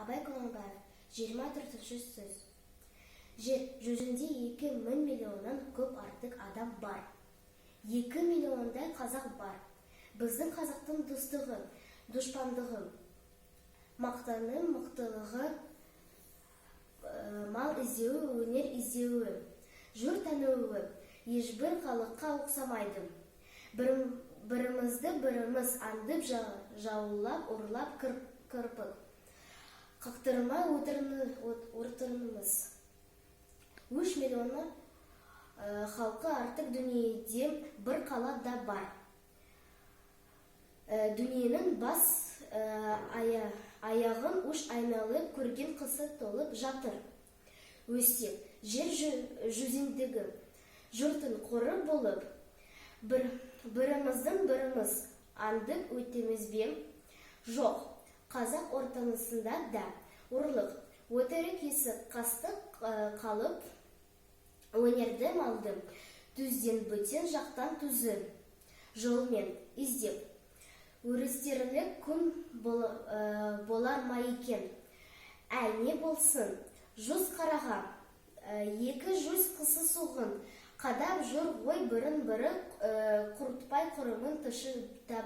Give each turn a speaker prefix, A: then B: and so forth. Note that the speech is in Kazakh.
A: Абай Құнанбаев. 24-сөз. Жер жүзінде 2000 миллионнан көп артық адам бар. 2 миллиондай қазақ бар. Біздің қазақтың достығы, дұшпандығы, мақтаны, мықтылығы, мал іздеуі, өнер іздеуі, жыр тануы ешбір халыққа ұқсамайды. Бірімізді біріміз аңдып, жаулап, ұрлап, кірпік қақтырмай отырмыз. 3 миллионы халқы артық дүниеде бір қала да бар. Дүниенің бас аяғын үш айналып көрген кісі толып жатыр. Өстіп, жер жүзіндегі жұрттың қоры болып, біріміздің біріміз аңдып өтеміз бе? Жоқ, қазақ ортасында да ұрлық, өтірік, есік қастық қалып, өнерді, малды түзден бөтен жақтан түзу жолмен іздеп, өрістерлік күн болар ма екен? Әй, не болсын, 100 қараға 200 кісі соғын қадап жүр ғой, бірін бірі құртпай құрымын тышып таба.